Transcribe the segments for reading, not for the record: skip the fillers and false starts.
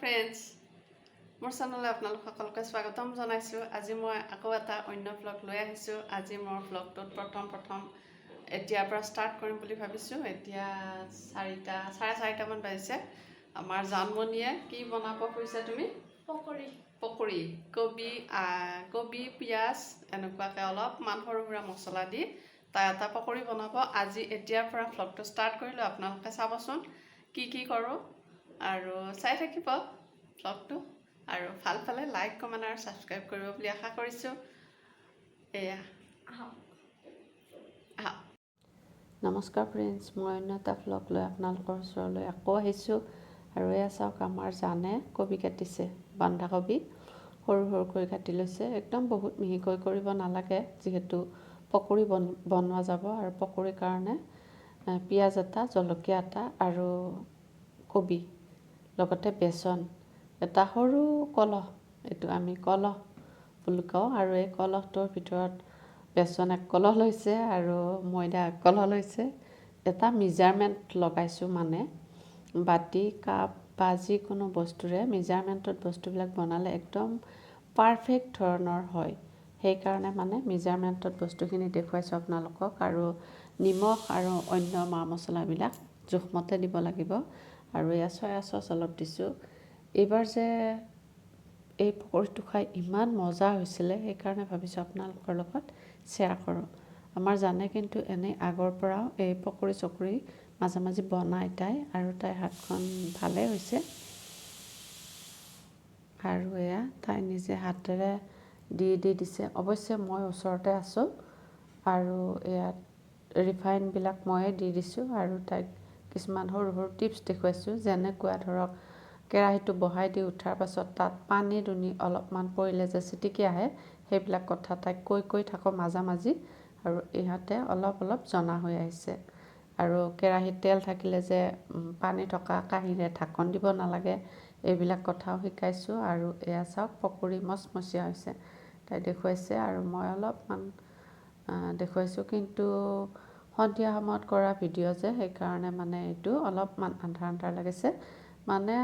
Friends, মোৰ চেনেললৈ আপোনালোক সকলোকে স্বাগতম জনাইছোঁ। আজি মই আকৌ এটা অন্য ভ্লগ লৈ আহিছোঁ। আজি মোৰ ভ্লগটোত প্ৰথম প্ৰথম এতিয়াৰ পৰা ষ্টাৰ্ট কৰিম বুলি ভাবিছোঁ। এতিয়া 4টা, 4:30মান বাজিছে। আমাৰ জানমণিয়ে কি বনাব খুজিছা তুমি? পকৰি। পকৰি, কবি, কবি, পিঁয়াজ এনেকুৱাকৈ অলপমান সৰু সুৰা মছলা দি তাই এটা পকৰি বনাব। আজি এতিয়াৰ পৰা ভ্লগটো ষ্টাৰ্ট কৰিলোঁ। আপোনালোকে চাবচোন কি কি কৰোঁ আৰু চাই থাকিব ভ্লগটো আৰু ভাল পালে লাইক, কমেণ্ট আৰু ছাবস্ক্ৰাইব কৰিব বুলি আশা কৰিছোঁ। এয়া। আহক। আহক। নমস্কাৰ ফ্ৰেণ্ডছ, মই অন্য এটা ভ্লগ লৈ আপোনালোকৰ ওচৰলৈ আকৌ আহিছোঁ। আৰু এয়া চাওক, আমাৰ জানে কবি কাটিছে। বন্ধাকবি সৰু সৰুকৈ কাটি লৈছে। একদম বহুত মিহিকৈ কৰিব নালাগে, যিহেতু পকৰি বনোৱা যাব। আৰু পকৰীৰ কাৰণে পিঁয়াজ এটা, জলকীয়া এটা আৰু কবি, লগতে বেচন, এটা সৰু কলহ, এইটো আমি কলহ বুলি কওঁ, আৰু এই কলহটোৰ ভিতৰত বেচন এক কলহ লৈছে আৰু ময়দা এক কলহ লৈছে। এটা মেজাৰমেণ্ট লগাইছোঁ, মানে বাতি, কাপ বা যিকোনো বস্তুৰে মেজাৰমেণ্টত বস্তুবিলাক বনালে একদম পাৰফেক্ট ধৰণৰ হয়। সেইকাৰণে মানে মেজাৰমেণ্টত বস্তুখিনি দেখুৱাইছোঁ আপোনালোকক। আৰু নিমখ আৰু অন্য মা মছলাবিলাক জোখমতে দিব লাগিব। আৰু এয়া চয়া চচ অলপ দিছোঁ। এইবাৰ যে এই পকৰিটো খাই ইমান মজা হৈছিলে, সেইকাৰণে ভাবিছোঁ আপোনালোকৰ লগত শ্বেয়াৰ কৰোঁ। আমাৰ জানে কিন্তু এনেই আগৰ পৰাও এই পকৰি চকৰি মাজে মাজে বনায় তাই আৰু তাইৰ হাতখন ভালেই হৈছে। আৰু এয়া তাই নিজে হাতেৰে দি দি দিছে। অৱশ্যে মই ওচৰতে আছোঁ আৰু ইয়াত ৰিফাইনবিলাক ময়ে দি দিছোঁ আৰু তাইক কিছুমান সৰু সৰু টিপছ দেখুৱাইছোঁ। যেনেকুৱা ধৰক, কেৰাহীটো বহাই দি উঠাৰ পাছত তাত পানী দুনি অলপমান পৰিলে যে চিটিকি আহে, সেইবিলাক কথা তাইক কৈ কৈ থাকোঁ মাজা মাজি। আৰু ইহঁতে অলপ অলপ জনা হৈ আহিছে। আৰু কেৰাহীত তেল থাকিলে যে পানী থকা কাঁহীৰে ঢাকন দিব নালাগে, এইবিলাক কথাও শিকাইছোঁ। আৰু এয়া চাওক, পকৰি মচমচীয়া হৈছে। তাই দেখুৱাইছে আৰু মই অলপমান দেখুৱাইছোঁ। কিন্তু সন্ধিয়া সময়ত কৰা ভিডিঅ' যে, সেইকাৰণে মানে এইটো অলপমান আন্ধাৰ আন্ধাৰ লাগিছে। মানে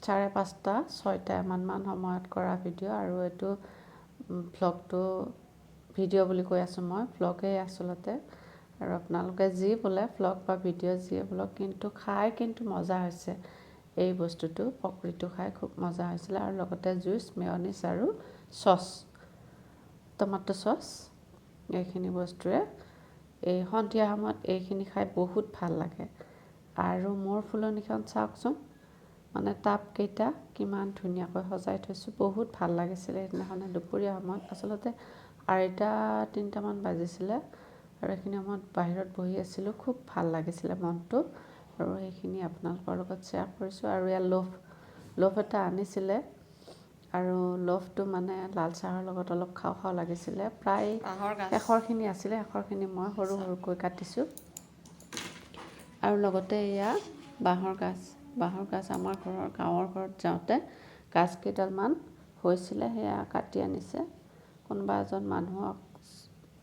5:30, 6টা ইমানমান সময়ত কৰা ভিডিঅ'। আৰু এইটো ভ্লগটো, ভিডিঅ' বুলি কৈ আছোঁ মই, ভ্লগেই আচলতে। আৰু আপোনালোকে যি বোলে, ভ্লগ বা ভিডিঅ' যিয়ে বোলক, কিন্তু খাই কিন্তু মজা হৈছে। এই বস্তুটো, পকৰিটো খাই খুব মজা হৈছিলে। আৰু লগতে জুইচ, মেয়নিজ আৰু চচ, টমাটো চচ, এইখিনি বস্তুৰে এই সন্ধিয়া সময়ত এইখিনি খাই বহুত ভাল লাগে। আৰু মোৰ ফুলনিখন চাওকচোন, মানে টাবকেইটা কিমান ধুনীয়াকৈ সজাই থৈছোঁ। বহুত ভাল লাগিছিলে সেইদিনাখনে দুপৰীয়া সময়ত। আচলতে 2:30, 3টামান বাজিছিলে আৰু এইখিনি সময়ত বাহিৰত বহি আছিলোঁ। খুব ভাল লাগিছিলে মনটো আৰু সেইখিনি আপোনালোকৰ লগত শ্বেয়াৰ কৰিছোঁ। আৰু ইয়াৰ লোফ লোফ এটা আনিছিলে আৰু লোফটো মানে লাল চাহৰ লগত অলপ খাওঁ খাওঁ লাগিছিলে। প্ৰায় শেষৰখিনি আছিলে, শেষৰখিনি মই সৰু সৰুকৈ কাটিছোঁ। আৰু লগতে এয়া বাঁহৰ গাজ। বাঁহৰ গাজ আমাৰ ঘৰৰ, গাঁৱৰ ঘৰত যাওঁতে গাজ কেইডালমান হৈছিলে, সেয়া কাটি আনিছে। কোনোবা এজন মানুহক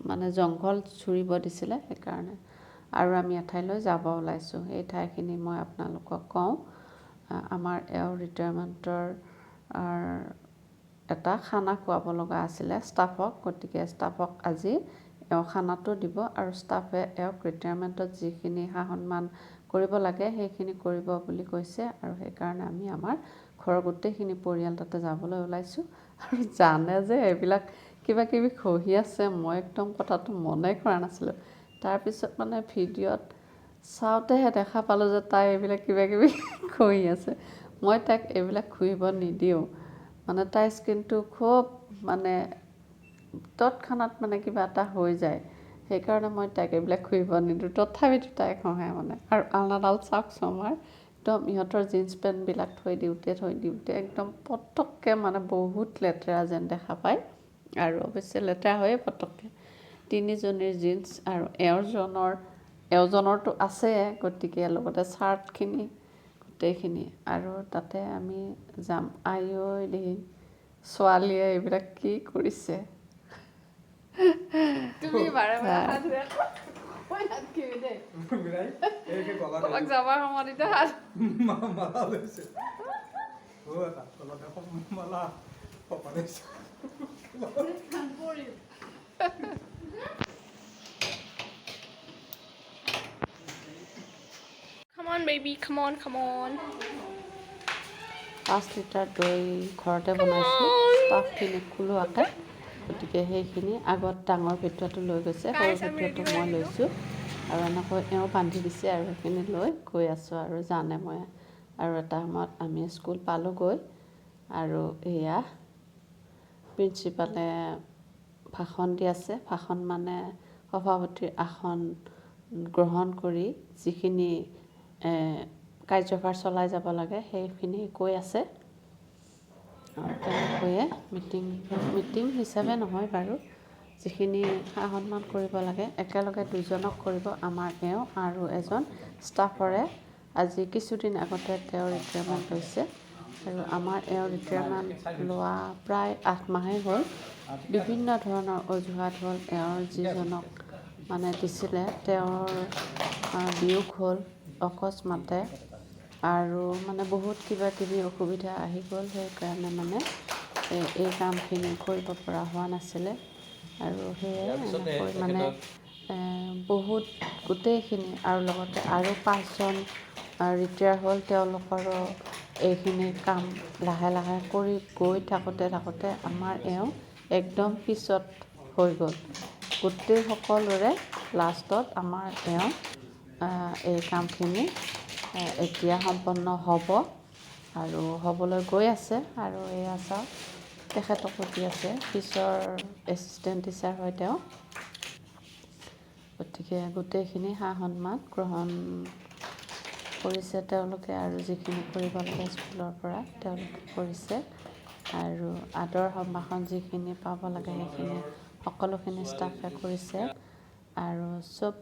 মানে জংঘল চুৰিব দিছিলে, সেইকাৰণে। আৰু আমি এঠাইলৈ যাব ওলাইছোঁ। সেই ঠাইখিনি মই আপোনালোকক কওঁ। আমাৰ এওঁৰ ৰিটায়াৰমেণ্টৰ এটা খানা খুৱাব লগা আছিলে ষ্টাফক। গতিকে ষ্টাফক আজি এওঁ খানাটো দিব আৰু ষ্টাফে এওঁক ৰিটায়াৰমেণ্টত যিখিনি সা সন্মান কৰিব লাগে, সেইখিনি কৰিব বুলি কৈছে। আৰু সেইকাৰণে আমি আমাৰ ঘৰৰ গোটেইখিনি পৰিয়াল তাতে যাবলৈ ওলাইছোঁ। আৰু জানে যে এইবিলাক কিবা কিবি ঘঁহি আছে, মই একদম কথাটো মনে কৰা নাছিলোঁ। তাৰপিছত মানে ভিডিঅ'ত চাওঁতেহে দেখা পালোঁ যে তাই এইবিলাক কিবা কিবি ঘঁহি আছে। মই তাইক এইবিলাক ঘঁহিব নিদিওঁ। মানে তাইৰ স্কিনটো খুব মানে তৎক্ষণাত মানে কিবা এটা হৈ যায়, সেইকাৰণে মই তাইক এইবিলাক ঘঁহিব নিদিওঁ। তথাপিতো তাই ঘঁহে মানে। আৰু আলনাডাল চাওকচোন, আমাৰ একদম ইহঁতৰ জীন্স পেণ্টবিলাক থৈ দিওঁতে একদম পটককৈ মানে বহুত লেতেৰা যেন দেখা পায়। আৰু অৱশ্যে লেতেৰা হয়েই পটককৈ। তিনিজনীৰ জীন্স আৰু এওঁজনৰতো আছে, গতিকে লগতে চাৰ্টখিনি গোটেইখিনি। আৰু তাতে আমি যাম। আইঐ দেহি, ছোৱালীয়ে এইবিলাক কি কৰিছে! তুমি বাৰে বাৰে হাত মই নাথাকিবি দেই। ক'ৰবাত যাবৰ সময়ত এতিয়া হাত মালা লৈছে। Come on, baby. Come on, come on. 5 litre দৈ ঘৰতে বনাইছোঁ ষ্টাফখিনিক খোলোৱাকৈ। গতিকে সেইখিনি আগত ডাঙৰ পেটুৱাটো লৈ গৈছে, সৰু পেটুৱাটো মই লৈছোঁ আৰু এনেকৈ এওঁ বান্ধি দিছে আৰু সেইখিনি লৈ গৈ আছোঁ আৰু জানে মই। আৰু এটা সময়ত আমি স্কুল পালোঁগৈ আৰু এয়া প্ৰিন্সিপালে ভাষণ দি আছে। ভাষণ মানে সভাপতিৰ আসন গ্ৰহণ কৰি যিখিনি কাৰ্যভাৰ চলাই যাব লাগে, সেইখিনি কৈ আছে। আৰু তেনেকৈয়ে মিটিং, মিটিং হিচাপে নহয় বাৰু, যিখিনি সা সন্মান কৰিব লাগে একেলগে দুজনক কৰিব, আমাৰ এওঁ আৰু এজন ষ্টাফৰে। আজি কিছুদিন আগতে তেওঁ ৰিটায়াৰমেণ্ট লৈছে আৰু আমাৰ এওঁ ৰিটায়াৰমেণ্ট লোৱা প্ৰায় 8 মাহেই হ'ল। বিভিন্ন ধৰণৰ অজুহাত হ'ল। এওঁৰ যিজনক মানে দিছিলে, তেওঁৰ বিয়োগ হ'ল অকস্মাতে আৰু মানে বহুত কিবা কিবি অসুবিধা আহি গ'ল। সেইকাৰণে মানে এই কামখিনি কৰিব পৰা হোৱা নাছিলে আৰু সেয়ে এনেকৈ মানে বহুত গোটেইখিনি আৰু লগতে আৰু পাঁচজন ৰিটায়াৰ হ'ল, তেওঁলোকৰো এইখিনি কাম লাহে লাহে কৰি গৈ থাকোঁতে থাকোঁতে আমাৰ এওঁ একদম পিছত হৈ গ'ল। গোটেই সকলোৰে লাষ্টত আমাৰ এওঁ এই কামখিনি এতিয়া সম্পন্ন হ'ব আৰু হ'বলৈ গৈ আছে। আৰু এয়া চাওক, তেখেতকো দি আছে। পিছৰ এছিষ্টেণ্ট টিচাৰ হয় তেওঁ। গতিকে গোটেইখিনি সা সন্মান গ্ৰহণ কৰিছে তেওঁলোকে আৰু যিখিনি কৰিব লাগে স্কুলৰ পৰা তেওঁলোকে কৰিছে আৰু আদৰ সম্ভাষণ যিখিনি পাব লাগে, সেইখিনি সকলোখিনি ষ্টাফে কৰিছে আৰু চব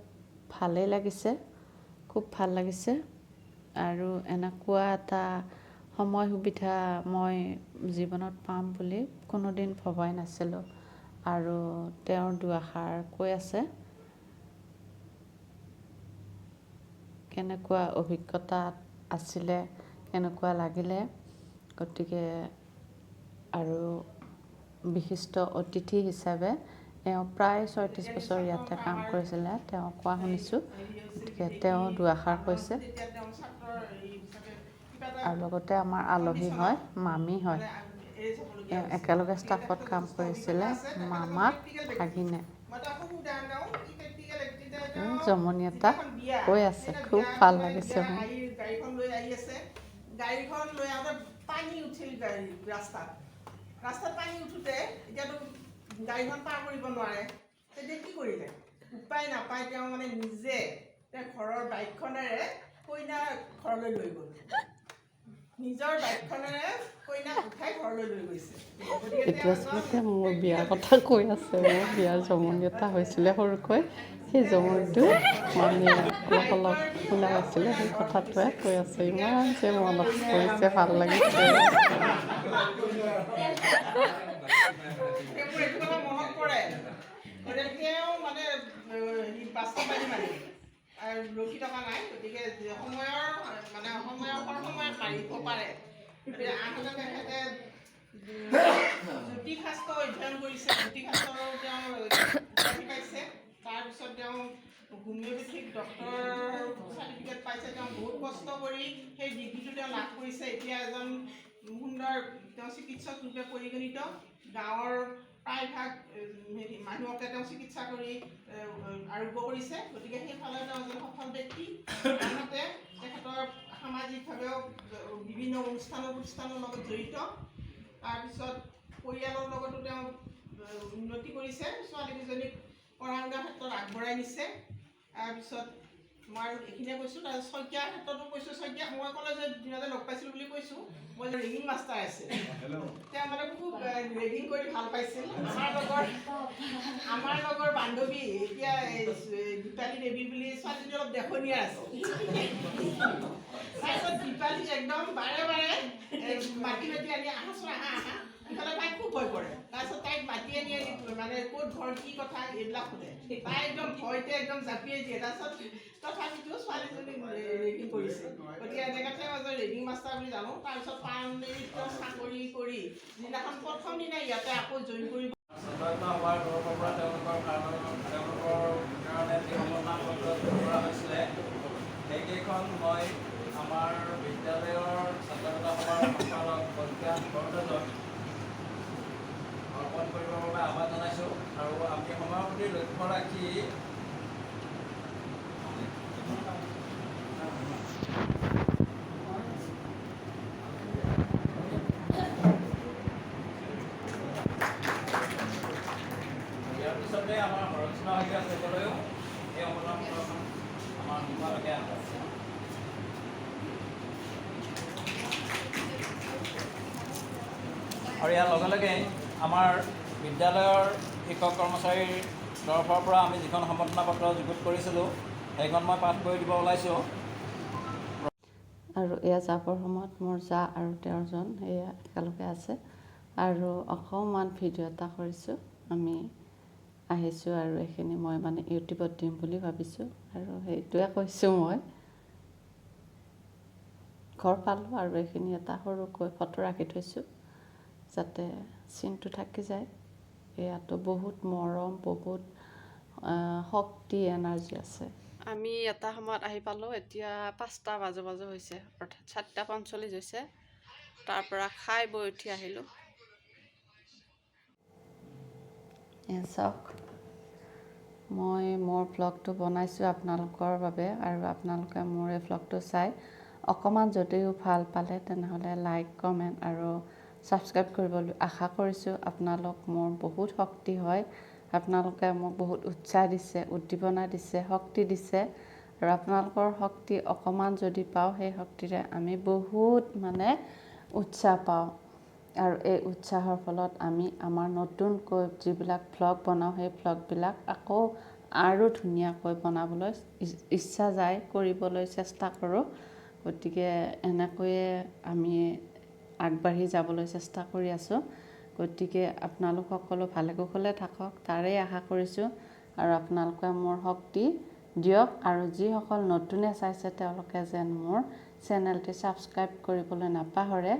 ভালেই লাগিছে, খুব ভাল লাগিছে। আৰু এনেকুৱা এটা সময় সুবিধা মই জীৱনত পাম বুলি কোনোদিন ভবাই নাছিলোঁ। আৰু তেওঁৰ দুআষাৰ কৈ আছে, কেনেকুৱা অভিজ্ঞতা আছিলে, কেনেকুৱা লাগিলে। গতিকে আৰু বিশিষ্ট অতিথি হিচাপে এওঁ প্ৰায় 36 বছৰ ইয়াতে কাম কৰিছিলে, তেওঁ কোৱা শুনিছোঁ। গতিকে তেওঁ দুআষাৰ কৈছে। আৰু লগতে আমাৰ আলহী হয়, মামী হয়। এওঁ একেলগে ষ্টাফত কাম কৰিছিলে, মামাক ভাগিনে। জমনি এটা কৈ আছে, খুব ভাল লাগিছে মোৰ। গাড়ীখন লৈ আহি আছে। গাড়ীখন লৈ আহোঁতে পানী উঠিল গাড়ী ৰাস্তাত। ৰাস্তাত পানী উঠোঁতে এতিয়াতো গাড়ীখন পাৰ কৰিব নোৱাৰে। তেতিয়া কি কৰিলে? উপায় নাপাই তেওঁ মানে নিজে তেওঁ ঘৰৰ বাইকখনেৰে কইনা ঘৰলৈ লৈ গ'ল। নিজৰ বাইকখনেৰে কইনাক উঠাই ঘৰলৈ লৈ গৈছে। গতিকে এইটো তেওঁ আচলতে এজন মোৰ বিয়াৰ কথা কৈ আছে। মোৰ বিয়াৰ জমনি এটা হৈছিলে সৰুকৈ। সেই জমনিটো মানে অলপ অলপ শুনা পাইছিলে, সেই কথাটোৱে কৈ আছে। ইমান যে মনত পৰিছে, ভাল লাগিছে। মোৰ এইটো কথা মনত পৰে। গতিকে তেওঁ মানে হেৰি বাস্তৱবাদী মানুহ আৰু ৰখি থকা নাই। গতিকে সময়ৰ মানে সময়ৰ সময়ত মাৰিব পাৰে। গতিকে আনহাতে তেখেতে জ্যোতিষশাস্ত্ৰ অধ্যয়ন কৰিছে। জ্যোতিষশাস্ত্ৰৰো তেওঁ উপাধি পাইছে। তাৰপিছত তেওঁ হোমিঅ'পেথিক ডক্টৰ চাৰ্টিফিকেট পাইছে। তেওঁ বহুত কষ্ট কৰি সেই ডিগ্ৰীটো তেওঁ লাভ কৰিছে। এতিয়া এজন সুন্দৰ তেওঁ চিকিৎসক ৰূপে পৰিগণিত। গাঁৱৰ প্ৰায়ভাগ হেৰি মানুহকে তেওঁ চিকিৎসা কৰি আৰোগ্য কৰিছে। গতিকে সেইফালে তেওঁ এজন সফল ব্যক্তি। আনহাতে তেখেতৰ সামাজিকভাৱেও বিভিন্ন অনুষ্ঠান প্ৰতিষ্ঠানৰ লগত জড়িত। তাৰপিছত পৰিয়ালৰ লগতো তেওঁ উন্নতি কৰিছে। ছোৱালীকেইজনীক পঢ়া শুনাৰ ক্ষেত্ৰত আগবঢ়াই নিছে। তাৰপিছত মই আৰু এইখিনিয়ে কৈছোঁ। তাৰপিছত শইকীয়াৰ ক্ষেত্ৰতো কৈছোঁ। শইকীয়াক মই কলেজত দিনতে লগ পাইছিলোঁ বুলি কৈছোঁ। মই ৰেগিং মাষ্টাৰ আছিল। তেওঁ মানে খুব ৰেগিং কৰি ভাল পাইছিল। আমাৰ লগৰ বান্ধৱী এতিয়া এই দীপালী দেৱী বুলি ছোৱালীজনী অলপ দেখনীয়া আছিল। তাৰপিছত দীপালী একদম বাৰে বাৰে মাতি মাতি আনি, "আহাচোন, আহা, আহা।" ইফালে তাইক খুব ভয় কৰে। তাৰপিছত তাইক মাতি আনি আনি মানে ক'ত ঘৰ, কি কথা এইবিলাক সোধে। তাই একদম ভয়তে একদম জাপিয়াই দিয়ে। তাৰপিছত তথাপিতো ছোৱালীজনীক ৰেগিং কৰিছে। গতিকে এনেকৈ তেওঁ এজন ৰেগিং মাষ্টাৰ বুলি জানো। তাৰপিছত পাণবাৰীত তেওঁ চাকৰি কৰি যিদিনাখন প্ৰথম দিনা ইয়াতে আকৌ জইন কৰিব ছাত্ৰ সভাৰ তৰফৰ পৰা তেওঁলোকৰ কাৰণে যি সম্বৰ্ধনা পত্ৰ কৰা হৈছিলে, সেইকেইখন মই আমাৰ বিদ্যালয়ৰ ছাত্ৰ সভাৰ সম্পাদক প্ৰজ্ঞান ভৰদ্বাজক অৰ্পণ কৰিবৰ বাবে আহ্বান জনাইছোঁ। আৰু আমি সময়ৰ প্ৰতি লক্ষ্য ৰাখি ইয়াৰ পিছতে আমাৰ হৰকৃষ্ণ শইকীয়া তেখেতলৈও এই অৱদান পত্ৰখন আমাৰ সম্পাদকে আগবঢ়াইছে। আৰু ইয়াৰ লগে লগে আমাৰ বিদ্যালয়ৰ শিক্ষক কৰ্মচাৰীৰ তৰফৰ পৰা আমি যিখন সম্বৰ্ধনা পত্ৰ যুগুত কৰিছিলোঁ, সেইখন মই পাঠ কৰি দিব ওলাইছোঁ। আৰু এয়া যাবৰ সময়ত মোৰ জা আৰু তেওঁৰজন এয়া একেলগে আছে আৰু অকণমান ভিডিঅ' এটা কৰিছোঁ। আমি আহিছোঁ আৰু এইখিনি মই মানে ইউটিউবত দিম বুলি ভাবিছোঁ আৰু সেইটোৱে কৈছোঁ। মই ঘৰ পালোঁ আৰু এইখিনি এটা সৰুকৈ ফটো ৰাখি থৈছোঁ, যাতে চিনটো থাকি যায়। ইয়াতো বহুত মৰম, বহুত শক্তি, এনাৰ্জি আছে। আমি এটা সময়ত আহি পালোঁ। এতিয়া 5টা বাজো বাজো হৈছে, অৰ্থাৎ 4টা 45 হৈছে। তাৰ পৰা খাই বৈ উঠি আহিলোঁ। এয়া চাওক, মই মোৰ ভ্লগটো বনাইছোঁ আপোনালোকৰ বাবে আৰু আপোনালোকে মোৰ এই ভ্লগটো চাই অকণমান যদিও ভাল পালে, তেনেহ'লে লাইক, কমেণ্ট আৰু ছাবস্ক্ৰাইব কৰিবলৈ আশা কৰিছোঁ। আপোনালোক মোৰ বহুত শক্তি হয়। আপোনালোকে মোক বহুত উৎসাহ দিছে, উদ্দীপনা দিছে, শক্তি দিছে আৰু আপোনালোকৰ শক্তি অকণমান যদি পাওঁ, সেই শক্তিৰে আমি বহুত মানে উৎসাহ পাওঁ আৰু এই উৎসাহৰ ফলত আমি আমাৰ নতুনকৈ যিবিলাক ভ্লগ বনাওঁ, সেই ভ্লগবিলাক আকৌ আৰু ধুনীয়াকৈ বনাবলৈ ইচ্ছা যায়, কৰিবলৈ চেষ্টা কৰোঁ। গতিকে এনেকৈয়ে আমি আগবাঢ়ি যাবলৈ চেষ্টা কৰি আছোঁ। গতিকে আপোনালোক সকলো ভালে কুশলে থাকক, তাৰেই আশা কৰিছোঁ আৰু আপোনালোকে মোৰ শক্তি দিয়ক। আৰু যিসকল নতুনে চাইছে, তেওঁলোকে যেন মোৰ চেনেলটি ছাবস্ক্ৰাইব কৰিবলৈ নাপাহৰে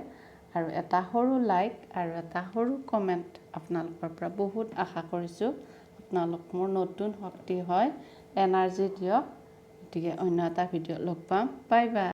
আৰু এটা সৰু লাইক আৰু এটা সৰু কমেণ্ট আপোনালোকৰ পৰা বহুত আশা কৰিছোঁ। আপোনালোক মোৰ নতুন শক্তি হয়, এনাৰ্জি দিয়ক। গতিকে অন্য এটা ভিডিঅ' লগ পাম। Bye bye.